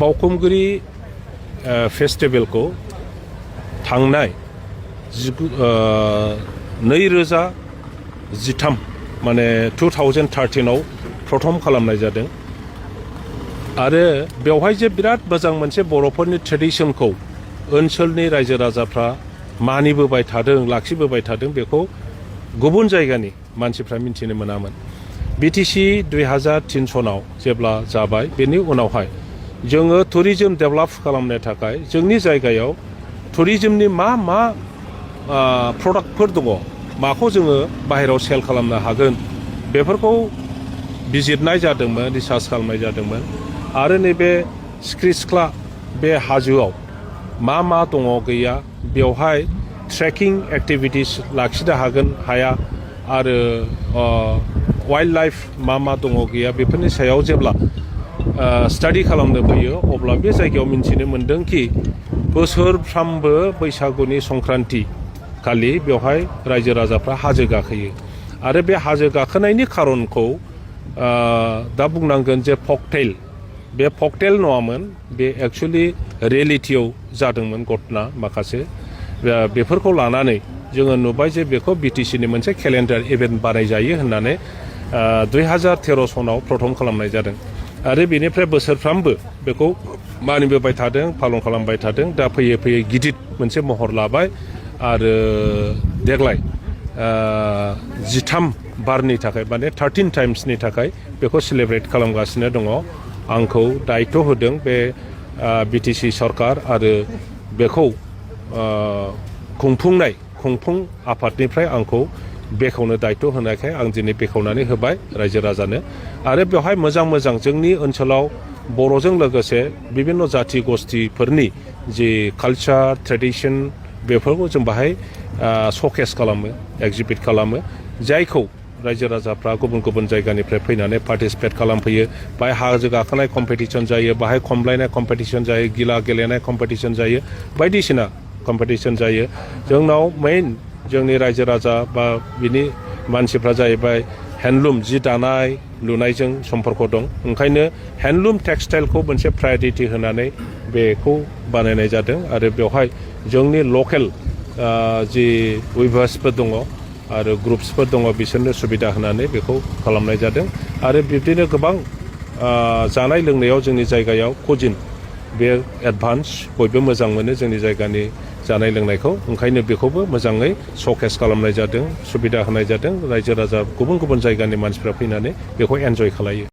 बावखुंग्रि फेस्टिभेलखौ थांनाय 2013 माने 2013 आव प्रथम खालामनाय जादों आरो बेवहाय जे बिराद मोजां मोनसे बर'फोरनि ट्रेडिशनखौ ओनसोलनि रायजो राजाफ्रा मानिबोबाय थादों लाखिबोबाय थादों बेखौ गुबुन जायगानि मानसिफ्रा मिन्थिनो मोनामोन। बिटिसि 2003 आव जेब्ला जाबाय बेनि उनावहाय जोङो टुरिज्म डेभेलप खालामनो थाखाय जोंनि जायगायाव टुरिज्मनि मा प्रडाक्टफोर दङ माखौ जोङो बाहेरायाव सेल खालामनो हागोन बेफोरखौ बिजिरनाय जादोंमोन रिसार्च खालामनाय जादोंमोन आरो नैबे सिख्रि सिख्ला बे हाजोआव मा दङ गैया बेवहाय ट्रेकिं एक्टिभिटिस लाखिनो हागोन हाया आरो वाइल्ड लाइफ मा दङ गैया बेफोरनि सायाव जेब्ला स्टाडि खालामनो फैयो अब्ला बे जायगायाव मिन्थिनो मोन्दों कि बोसोरफ्रामबो बैसागुनि संक्रान्ति खालि बेवहाय रायजो राजाफ्रा हाजो गाखोयो आरो बे हाजो गाखोनायनि खारनखौ दा बुंनांगोन जे फकटेल बे फकटेल नङामोन बे एक्चुअलि रियेलिटियाव जादोंमोन घटना माखासे बेफोरखौ लानानै जोङो नुबाय जे बेखौ बिटिसिनि मोनसे केलेन्डार इभेन्ट बानायजायो होननानै 2013 सनाव प्रथम खालामनाय जादों आरो बेनिफ्राय बोसोरफ्रामबो बेखौ मानिबोबाय थादों पालन खालामबाय थादों दा फैयै फैयै गिदिर मोनसे महर लाबाय आरो देग्लाय 13 बारनि थाखाय माने 13 टाइम्सनि थाखाय बेखौ सेलेब्रेट खालामगासिनो दङ। आंखौ दायित्व होदों बे बिटिसि सरकार आरो बेखौ खुंफुं आफादनिफ्राय आंखौ बेखेवनो दायित्व होनायखाय आं दिनै बेखेवनानै होबाय रायजो राजानो आरो बेवहाय मोजां जोंनि ओनसोलाव बर'जों लोगोसे बिभिन्न जाति गस्थिफोरनि जि कालचार ट्रेडिशन बेफोरखौ जों बाहाय श'केस खालामो एक्जिबिट खालामो जायखौ रायजो राजाफ्रा गुबुन जायगानिफ्राय फैनानै पार्टिसिपेट खालामफैयो बाहाय हाजो गाखोनाय कम्पिटिशन जायो बाहाय खमलायनाय कम्पिटिशन जायो गिला गेलेनाय कम्पिटिशन जायो बायदिसिना कम्पिटिशन जायो। जोंनाव मेइन जोंनि रायजो राजा बा बिनि मानसिफ्रा जाहैबाय हेन्डलुम जि दानाय लुनायजों सम्पर्क दं ओंखायनो हेन्डलुम टेक्सटाइलखौ मोनसे प्रायरिटि होनानै बेखौ बानायनाय जादों आरो बेवहाय जोंनि लकेल जि उइभार्सफोर दङ आरो ग्रुप्सफोर दङ बिसोरनो सुबिदा होनानै बेखौ खालामनाय जादों आरो बिब्दिनो गोबां जानाय लोंनायाव जोंनि जायगायाव कुजिन बे एडभान्स बयबो मोजां मोनो जोंनि जायगानि जानाय लोंनायखौ ओंखायनो बेखौबो मोजाङै श'केस खालामनाय जादों सुबिदा होनाय जादों रायजो राजा गुबुन जायगानि मानसिफ्रा फैनानै बेखौ एन्जय खालायो।